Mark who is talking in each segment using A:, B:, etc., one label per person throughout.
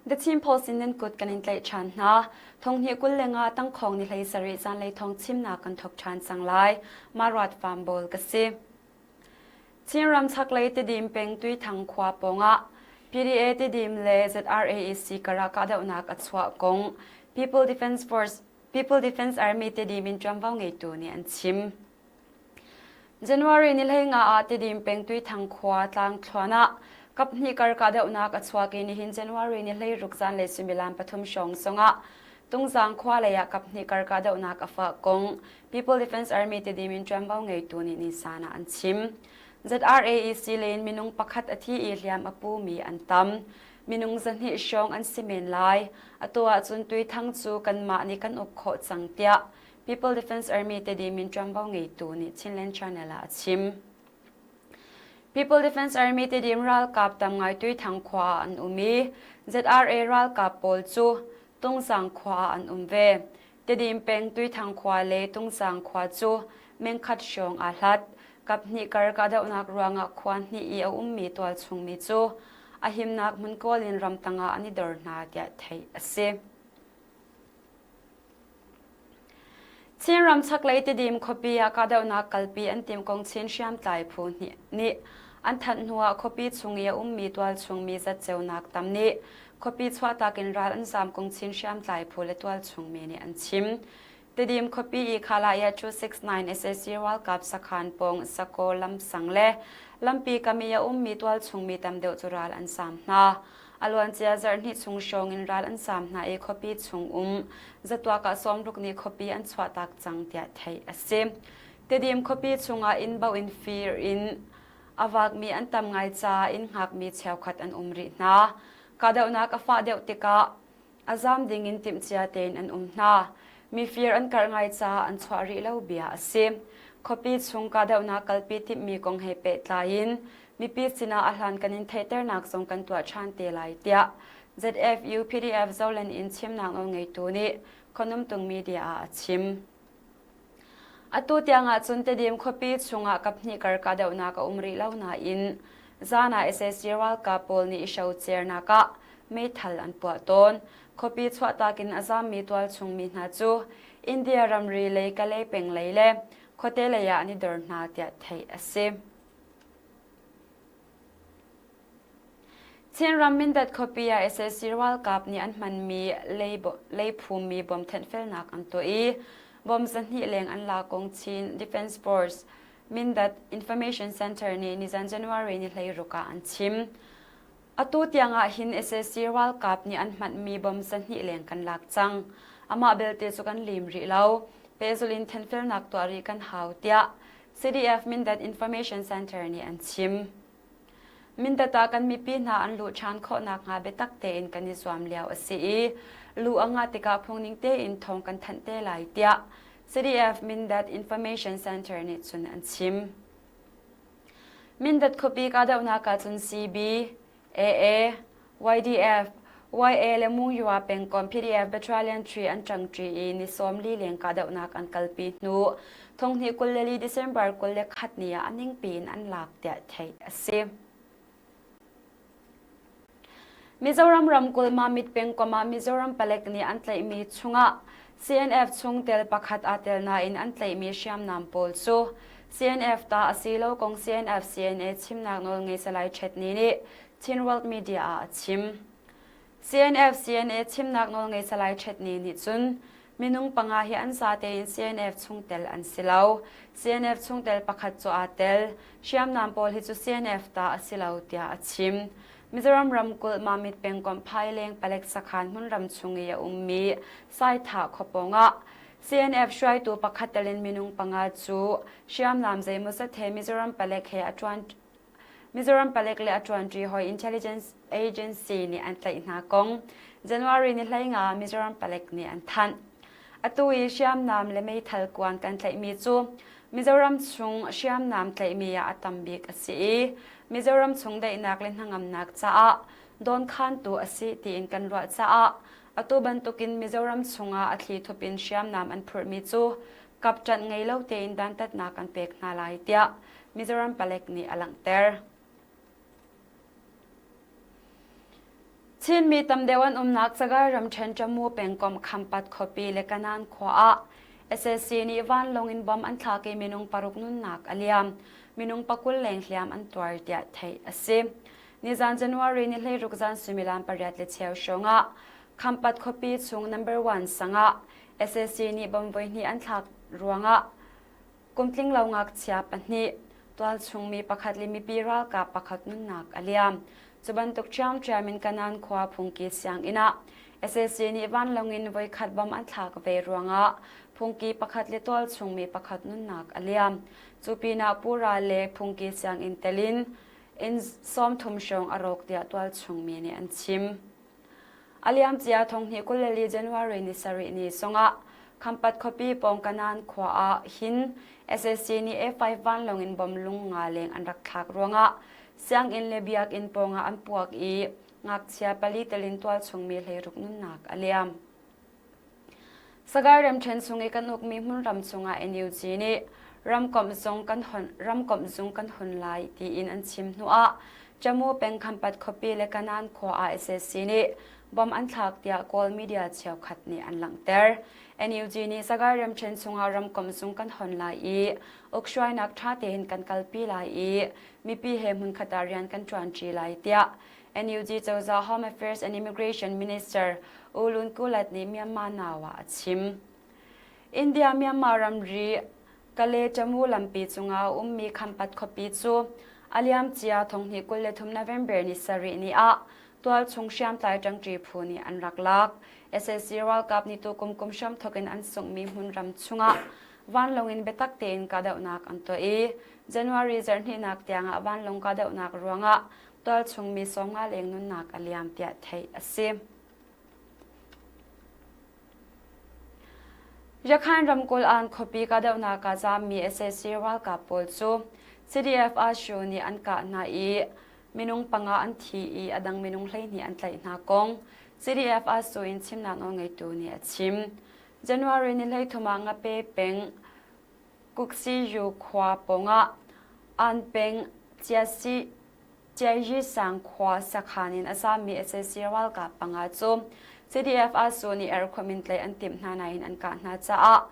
A: The Chin Post in nan kut kan in tlaih ṭhan hna. Thonghnih 25 tangkhawng ni 17 zanlei thawng chimnak kan thawk ṭhan cang lai. Maruat Farm Bawl ka si. Chinram chaklei Tidim peng Tuithang khua pawngah PDA Tidim le ZRAEC karah kahdohnak a chuah kong People Defense Force People Defense Army Tidim in ṭuanvo ngeitu nih an chim. January ni 15 ah Tidim peng Tuithang khua tlangthluan ah kaphnih kar kahdohnak a chuak i nihin January ni 16 zanlei suimilam pathum hrawng zongah Tungzang khua lei ah kaphnih kar kahdohnak a fah kong People Defense Army Tidim in ṭuanvo ngeitu nih nisan ah an chim. ZRAEC lei in minung pakhat a thi i hliam a pumi an tam. Minung 200 hrawng an si men lai. Atu ahcun Tuithang cu kanmah nih kan uk khawh cang tiah People Defense Army Tedim in ṭuanvo ngeitu nih Chinland Channel ah a chim. People Defense Army Tedim ralkap tam ngai Tuithang khua ah an um i ZRA ralkap pawl cu Tungzang khua ah an um ve. Tedim peng Tuithang khua le Tungzang khua cu mengkhat hrawng aa hlat. Kaphnih kar kahdohnak ruangah khua hnih i a ummi tualchungmi cu a himnak hmun kawl in ramtang ah an i dor hna tiah theih a si. Chinram chaklei Tidim khuapi ah kahdohnak kalpi an timh kong Chin hriamtlai phu nih an thanh hnuah khuapi chung i a ummi tualchung mi zatceunak tam nih khuapi chuahtak in ral an zaam kong Chin hriamtlai phu le tualchung mi nih an chim. Tidim khuapi i Khalaya 269 sac ralkap sakhan pawng Sakaw lamsang le lampi kam i a ummi tualchung mi tam deuh cu ral an zaam hna. A luancia zarhhnih chung hrawng in ral an saam hna i khuapi chung um zatuak ah sawmruk nih khuapi an chuahtak cang tiah theih a si. Tedim khuapi chungah inn bo in fir in a vakmi an tam ngai caah inn hngakmi cheukhat an um rih hna. Kahdohnak a fah deuh tikah A zaam dingin timhcia tein an um hna. Mifir an karh ngai caah an chuah rih lo bia a si. Khuapi chung kahdohnak kalpi timhmi kong he pehtlai in mipi sinah a hlan kan in theihternak zong kan tuah ṭhan te lai tiah ZFU PDF Zoland in chimnak nawlngeitu nih Khonumtung Media ah a chim. Atu tiang ahcun Tedim khuapi chungah kaphnih kar kahdohnak a um rih lo nain zan ah sac ralkap pawl nih i hrocernak ah meithal an puah tawn. Khuapi chuahtak in a zaammi tualchung mi hna cu India ramri lei Kalay peng lei le khuate lei ah an i dor hna tiah theih a si. Chinram Mindat khuapi ah sac ralkap nih an hmanmi leiphummi bom thenhfelnak an tuah i bom 200 leng an la kong Chin Defense Force Mindat Information Center nih nizan January ni 16 ah an chim. Atu tiang ah hin sac ralkap nih an hmanmi bom 200 leng kan lak cang. Amah belte cu kan lim rih lo. Pehzulh in thenfelnak tuah rih kan hau tiah CDF Mindat Information Center nih an chim. Mindat ah kan mipi hna an luh ṭhan khawh nakhnga biatak tein kan i zuam lio a si i luh a ngah tikah phungning tein thawng kan thanh te lai tiah CDF Mindat Information Center nih cun an chim. Mindat khuapi kahdohnak ah cun CB, AA, YDF, YA le Mungyua pengkomh PDF Battalion 3 an ṭangṭi i ni 40 leng kahdohnak an kalpi hnu thonghnih 24 December 21 ni ah a ningpi in an lak tiah theih a si. Mizoram ramkulh Mamit pengkomh ah Mizoram palek nih an tlaihmi chungah CNF chungtel pakhat aa tel nain an tlaihmi hriamnam pawl cu CNF ta a si lo kong CNF CNA chimnak nawlngei Salai Chet Ni nih Chin World Media ah a chim. CNF CNA chimnak nawlngei Salai Chet Ni nih cun minung panga hi an za tein CNF chungtel an si lo. CNF chungtel pakhat cu aa tel. Hriamnam pawl hi cu CNF ta a si lo tiah a chim. Mizoram ramkulh Mamit pengkomh Phaileng palek sakhan hmunram chung i a ummi Saithah khuapawng ah CNF hruaitu pakhat tel in minung panga cu hriamnam zeimawzat he Mizoram palek he a ṭuan Mizoram palek le a ṭuanṭi hawi intelligence agency nih an tlaih hna kong January ni 15 Mizoram palek nih an thanh. Atu i hriamnam le meithal kuan kan tlaihmi cu Mizoram chung hriamnam tlaihmi ah a tam bik a si i Mizoram chung daihnak le hnangamnak caah dawnkhantu a si tiin kan ruah caah atu bantukin Mizoram chungah a thlithup in hriamnam an phurhmi cu kapṭanh ngei lo tein dantatnak an pek hna lai tiah Mizoram palek nih a langhter. Chinmi tam deuh an umnak Sagaing ramṭhen Tamu pengkomh Khampat khuapi le Kanan khua ah sac nih vanlawng in bom an thlak i minung paruk nunnak a liam. Minung pakul leng hliam an tuar tiah theih a si. Nizan January ni 16 zan suimilam pariat le cheu hrawng ah Khampat khuapi chung number one sang ah sac nih bom voihnih an thlak ruangah Kum tlinglo ngakchia pahnih, tualchung mi pakhat le mipi ralkap pakhat nunnak a liam. Cu bantuk ṭhiamṭhiam in Kanan khua phungki sianginn ah sac nih vanlawng in voikhat bom an thlak ve ruangah phungki pakhat le tualchung mi pakhat nunnak a liam. Cu pinah pura le phungki sianginn tel in inn 30 hrawng a rawk tiah tualchung mi nih an chim. A liamcia thonghnih 24 January ni sarih ni zongah Khampat khuapi pawng Kanan khua ah hin sac nih A5 vanlawng in bom lung nga leng an rak thlak ruangah sianginn le biakinn pawngah an puak i ngakchia pali telin tualchung mi 16 nunnak a liam. Sagaing ramṭhen chung i kan ukmi hmunram chungah NUG nih ramkomh zung kan hon, ramkomh zung kan hun lai tiin an chim hnuah Jammu peng Khampat khuapi le Kanan khua ah sac nih bom an thlak tiah Kawl media cheukhat nih an langhter. NUG nih Sagaing ramṭhen chungah ramkomh zung kan hon lai i ukhruainak ṭha tein kan kalpi lai i mipi he hmunkhat ah rian kan ṭuanṭi lai tiah NUG cozah Home Affairs and Immigration Minister U Lun Kulat nih Myanmar Now ah a chim. India-Myanmar ramri Kale-Tamu lampi cungah a ummi Khampat khuapi cu a liamcia thonghnih 23 November ni sarih ni ah tualchung hriamtlai ṭangṭi phu nih an rak lak. Sac ralkap nih tukum kum hramthawk in an sunghmi hmunram chungah vanlawng in biatak tein kahdohnak an tuah i January zarhhnihnak tiangah vanlawng kahdohnak ruangah tualchung mi 50 leng nunnak a liam tiah theih a si. Yakhan ramkulh an khuapi kahdohnak ah zaammi sac ralkap pawl cu CDF Ashu nih an kah hna i minung panga an thi i a dang minung 12 an tlaih hna kong CDF Asu in chimnak nawlngeitu nih a chim. January ni 13 ah Ngape peng Kuksiyu khua pawngah An peng Chiasi Ciayi sang khua sakhan in a zaammi sac ralkap panga cu CDF ASU nih erkhuam in tlaih an timh hna nain an kah hna caah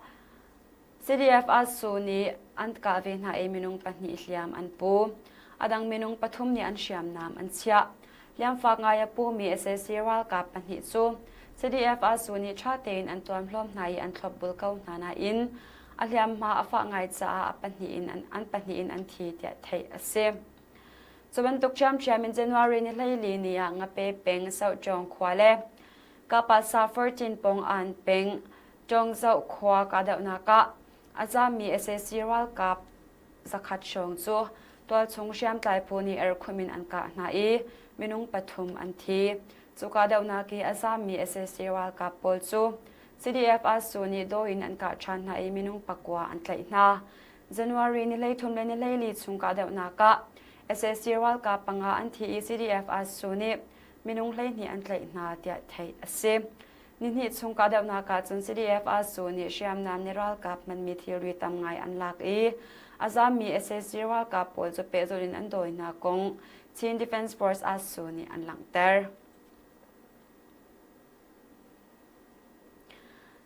A: CDF ASU nih an kah ve hna i minung pahnih hliam an pu. A dang minung pathum nih an hriamnam an chiah. Hliamfak ngai a pumi sac ralkap pahnih cu CDF ASU nih ṭha tein an tuamhlawm hna i an thlopbul ko hna nain a hliamhma a fah ngai caah a pahnih in an, an pahnih in an thi tiah theih a si. Cu bantuk ṭhiamṭhiam in January ni 14 ni ah Ngape peng Sohcawng khua le Kapasa 14 pawng An peng Ṭawngzoh khua kahdohnak ah a zaammi sac ralkap zakhat hrawng cu tualchung hriamtlai phu nih erkhum in an kah hna i minung pathum an thi. Cu kahdohnak i a zaammi sac ralkap pawl cu CDF ASU nih daw in an kah ṭhan hna i minung pakua an tlaih hna. January ni 13 le ni 14 chung kahdohnak ah sac ralkap panga an thi i CDF ASU nih minung 12 an tlaih hna tiah theih a si. Nihnih chung kahdohnak ah cun CDF ASU nih hriamnam nih ralkap hmanmi thilri tam ngai an lak i a zaammi sac ralkap pawl cu pehzulh in an dawi hna kong Chin Defense Force ASU nih an langhter.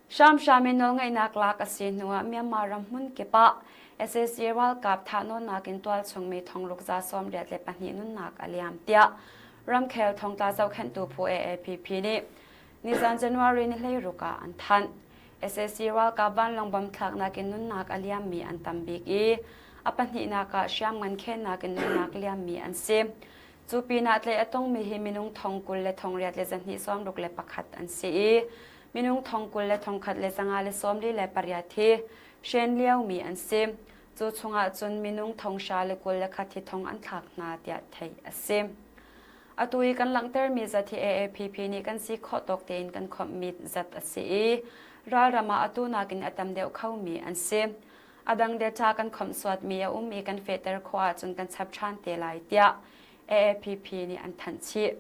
A: Hramhram in nawlngeihnak lak a si hnuah Myanmar ram hmun kip ah sac ralkap thahnawnnak in tualchung mi thongruk za 82 nunnak a liam tiah ramkhel thongtla zohkhenhtu phu AAPP nih nizan January ni 16 ah an thanh. Sac ralkap vanlawng bom thlaknak in nunnak a liammi an tam bik i a pahnihnak ah hriamngan khennak in nunnak liammi an si. Cu pinah tlaih a tongmi hi minung thong 20 le thong riat le 261 an si i minung thong 20 le thong khat le zanga le 48 hi hren liomi an si. Cu chungah cun minung thong hra le 21 hi thong an thlak hna tiah theih a si. Atu i kan langhtermi zat hi AAPP nih kan si khawh tawk tein kan khawmhmi zat a si i ralram ah atu nakin a tam deuh khomi an si. A dang data kan khawmhsuatmi a um i kan fehter khawh ahcun kan chap ṭhan te lai tiah AAPP nih an thanh chih.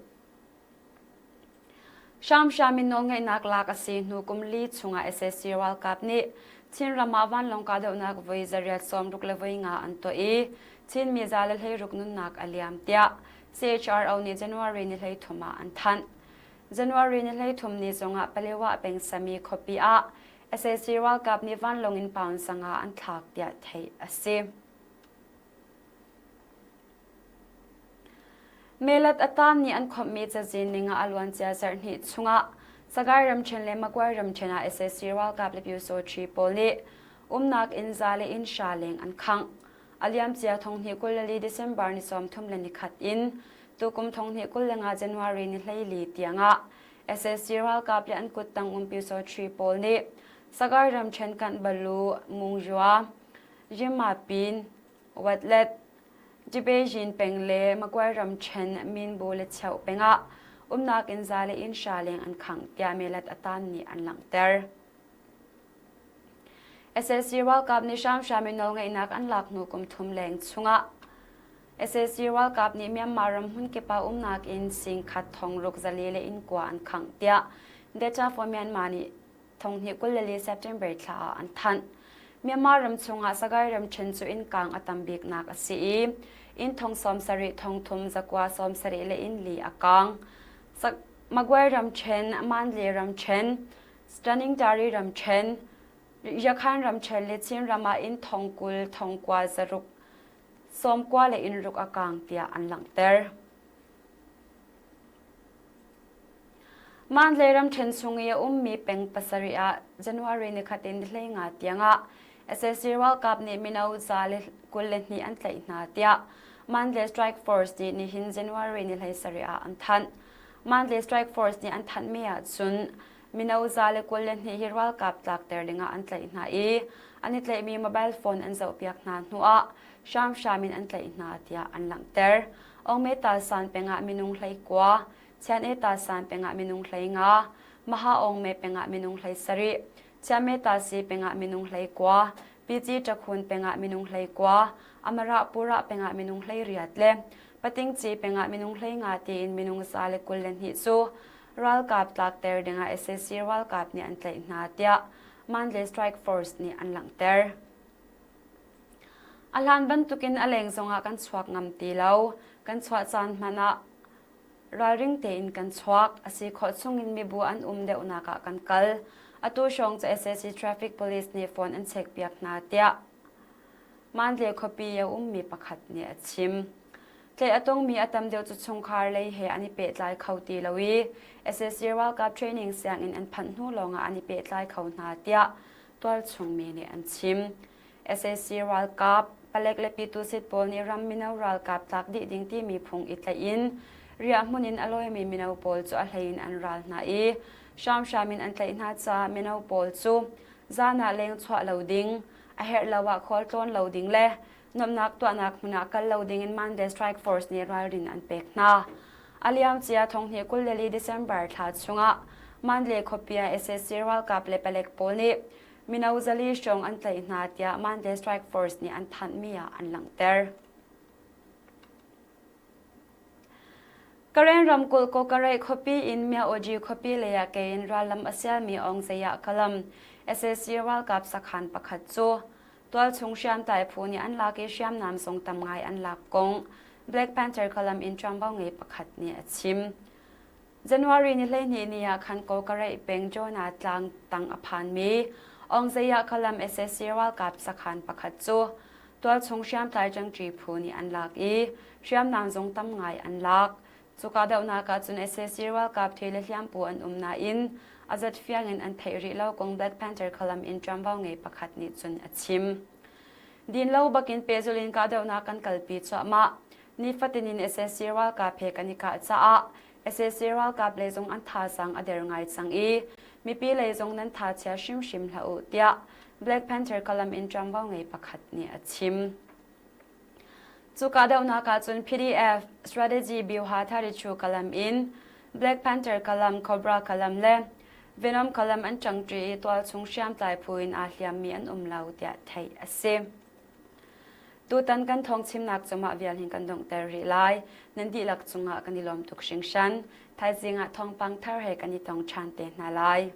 A: Hramhram in nawlngeihnak lak a si hnu kum li chungah sac ralkap nih Chinram ah vanlawng kahdohnak voi zariat sawmruk le voi nga an tuah i Chinmi za le 16 nunnak a liam tiah CHRO nih January ni 13 ah an thanh. January ni 13 ni zongah Palewa peng Sami khuapi ah sac ralkap nih vanlawng in pound 500 an thlak tiah theih a si. Melat a tan nih an khawmhmi cazin ning ah a luancia zarhhnih chungah Sagaing ramṭhen le Magway ramṭhen ah sac ralkap le Pyusawṭhi pawl nih umnak inn za le inn hra leng an khangh. A liamcia 2024 December ni 31 in tukum 2025 January ni 14 tiangah sac ralkap le an kuttang um Pyusawṭhi pawl nih Sagaing ramṭhen Kanbalu, Mungyua, Yimapin, Watlet, Dibejin peng le Magway ramṭhen Minbu le Cheuh peng ah umnak inn za le inn hra leng an khangh tiah Melat Atan nih an langhter. Sac ralkap nih hramhram in nawlngeihnak an lak hnu kum thum leng chungah sac ralkap nih Myanmar ram hmunkip ah umnak inn singkhat thongruk zali le inn kua an khangh tiah Data for Myanmar nih 2024 September thla ah an thanh. Myanmar ram chungah Sagaing ramṭhen cu innkang a tam biknak a si i inn thong 70 thong thum zakua 70 le inn li a kang. Magway ramṭhen, Mandalay ramṭhen, Taningtari ramṭhen, Yakhan ramṭhen le Chin ram ah inn thong 20 thong kua zaruk sawmkua le inn ruk a kang tiah an langhter. Mandalay ramṭhen chung i a ummi peng pasarih ah January nikhat in 15 tiangah sac ralkap nih mino 122 an tlaih hna tiah Mandalay Strike Force nih nihin January ni 17 ah an thanh. Mandalay Strike Force nih an thanhmi ahcun mino 122 hi ralkap tlakter dingah an tlaih hna i an i tlaihmi mobile phone an zohpiak hna hnuah hramhram in an tlaih hna tiah an langhter. Ongmeta san pengah minung 19, Chianeta san pengah minung 15, Maha Ongme pengah minung 17, Chiameta si pengah minung 19, Pici Takhun pengah minung 19, Amara Pura pengah minung 18 le Patingci pengah minung 15 tiin minung 122 cu ralkap tlakter dingah sac ralkap nih an tlaih hna tiah Mandalay Strike Force nih an langhter. A hlan bantukin a leng zongah kan chuak ngam ti lo. Kan chuah caan hmanh ah ralring tein kan chuak. A si khawh chungin mibu an um deuhnak ah kan kal. Atu hrawng cu sac traffic police nih phone an checkpiak hna tiah Mandalay khuapi a ummi pakhat nih a chim. Tlaih a tongmi a tam deuh cu chungkhar lei he an i pehtlai kho ti lo i sac ralkap training sianginn an phanh hnu lawngah an i pehtlai kho hna tiah tualchungmi nih an chim. Sac ralkap, palek le pitusit pawl nih ram mino ralkap tlak dih ding timi phung i tlaih in riahhmun in a lawimi mino pawl cu a hlei in an ral hna i hramhram in an tlaih hna caah mino pawl cu zan ah leng chuah lo ding, a herh lo ah khualtlawn lo ding le nuamhnak tuahnak hmun ah kal lo ding in Mandalay Strike Force nih ralrin an pek hna. A liamcia 2024 December thla chungah Mandalay khuapi ah sac ralkap le palek pawl nih mino zali hrawng an tlaih hna tiah Mandalay Strike Force nih an thanhmi ah an langhter. Karen ramkulh Kawkareih khuapi in Myaoji khuapi lei ah ke in rallam a sialmi Aung Zayah Kalam sac ralkap sakhan pakhat cu tualchung hriamtlai phu nih an lak i hriamnam zong tam ngai an lak kong Black Panther Kalam in ṭuanvo ngei pakhat nih a chim. January ni 12 ni ah khan Kawkareih peng Jonah tlang tang a phanmi Aung Zayah Kalam sac ralkap sakhan pakhat cu tualchung hriamtlai ṭangṭi phu nih an lak i hriamnam zong tam ngai an lak. Cu kahdohnak ah cun sac ralkap thi le hliampu an um nain a zat fiang in an theih rih lo kong Black Panther khalam in ṭuanvo ngei pakhat nih cun a chim. Din lo bakin pehzulh in kahdohnak kan kalpi cuahmah. Nifatin in sac ralkap he kan i kah caah sac ralkap lei zong an thazaang a der ngai cang i mipi lei zong nan tha chia hrimhrim hlah u tiah Black Panther Kalam in ṭuanvo ngei pakhat nih a chim. Cu kahdohnak ahcun PDF Strategy Byuha Tharichu Kalam in Black Panther Kalam, Cobra Kalam le Venom Kalam an ṭangṭi i tualchung hriamtlai phu in aa hliammi an um lo tiah theih a si. Tutan kan thawngchimnak cu mah vial hin kan donghter rih lai. Nan dihlak cungah kan i lawm tuk hringhran. Thaizing ah thawngpang thar he kan i tong ṭhan te hna lai.